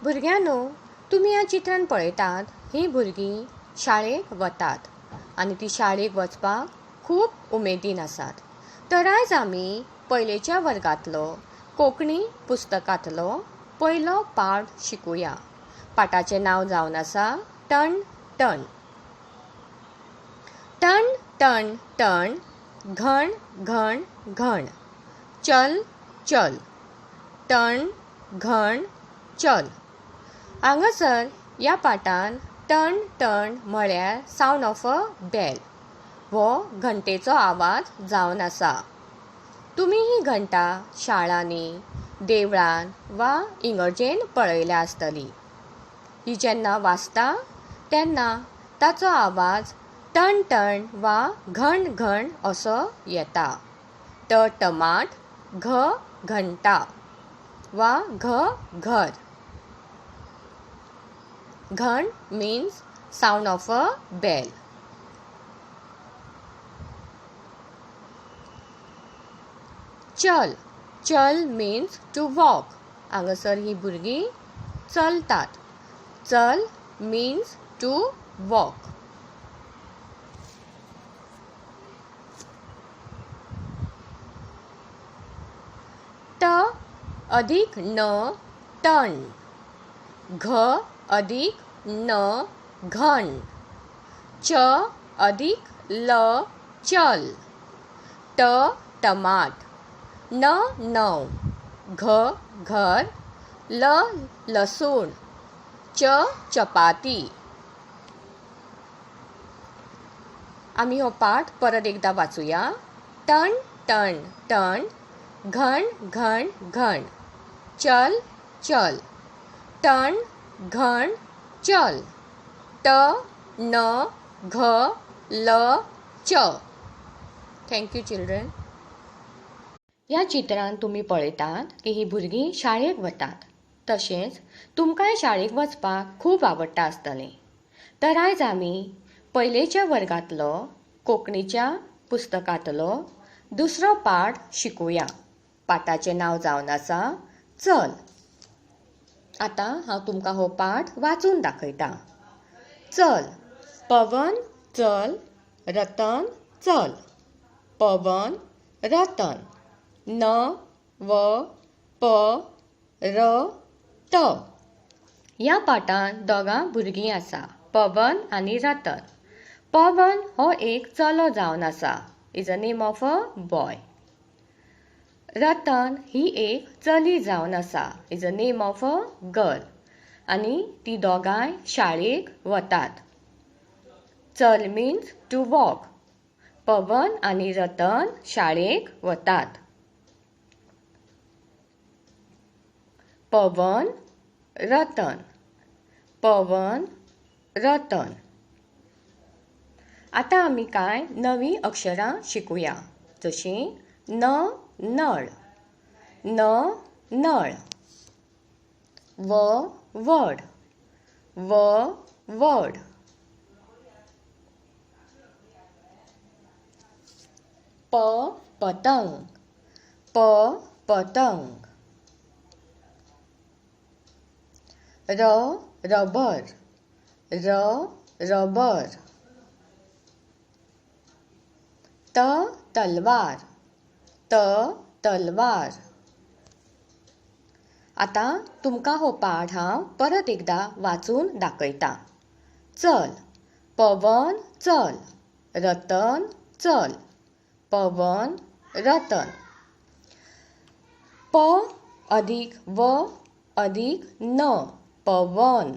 भुरग्यांनो, तुमी ह्या चित्रान पळयतात हीं भुरगीं शाळेक वतात आनी ती शाळेक वचपाक खूब उमेदीन आसात. तर आयज आमी पयलेच्या वर्गांतलो कोंकणी पुस्तकांतलो पयलो पाठ शिकुया. पाठाचें नांव जावन आसा टण टण. टण टण टण, घण घण घण, चल चल, टण घण चल. हांगासर ह्या पाठान टण टण म्हळ्यार सावंड ऑफ अ बेल हो घंटेचो आवाज जावन आसा. तुमी ही घंटा शाळांनी, देवळान वा इगर्जेन पळयल्या आसतली. ही जेन्ना वाजता तेन्ना ताचो आवाज टण टण वा घण घण असो येता. ट टमाट, घ घंटा वा घ घर. घण means sound of a bell. चल, चल मीन्स टू वॉक. हांगासर ही भुरगीं चलतात. चल मीन्स टू वॉक. ट अधिक न टण, घ अधिक न घण, च अधिक ल चल, ट टमाट, न णव, घ घर, ल लसूण, च चपाती. आमी हो पाठ परत एकदा वाचुया. टण टण टण, घण घण घण, चल चल, टण घण चल, ट न घ ल च. Thank you children. ह्या चित्रान तुमी पळयतात की हीं भुरगीं शाळेक वतात. तशेंच तुमकांय शाळेक वचपाक खूब आवडटा आसतलें. तर आयज आमी पयलेच्या वर्गांतलो कोंकणीच्या पुस्तकांतलो दुसरो पाठ शिकुया. पाठाचें नांव जावन आसा चल. आतां हांव तुमकां हो पाठ वाचून दाखयतां. चल, पवन चल, रतन चल, पवन रतन, न व प र त. ह्या पाठांत दोगां भुरगीं आसा, पवन आनी रतन. पवन हो एक चलो जावन आसा, is a name of a boy. Ratan ही एक चली जावन आसा, is a name of a girl. आनी ती दोगांय शाळेक वतात. चल मीन्स टू वॉक. पवन आनी रतन शाळेक वतात. पवन रतन, पवन रतन. आतां आमी कांय नवीं अक्षरां शिकुया, जशीं न नळ, न नळ, व वड, व वड, प पतंग, प पतंग, र रबर, र रबर, त तलवार, त तलवार. आतां तुमकां हो पाठ हांव परत एकदां वाचून दाखयतां. चल, पवन चल, रतन चल, पवन रतन. प अधिक व अधिक न पवन,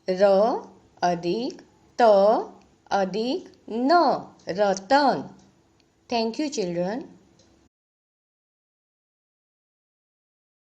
र अधिक त अधिक न रतन. Thank you children.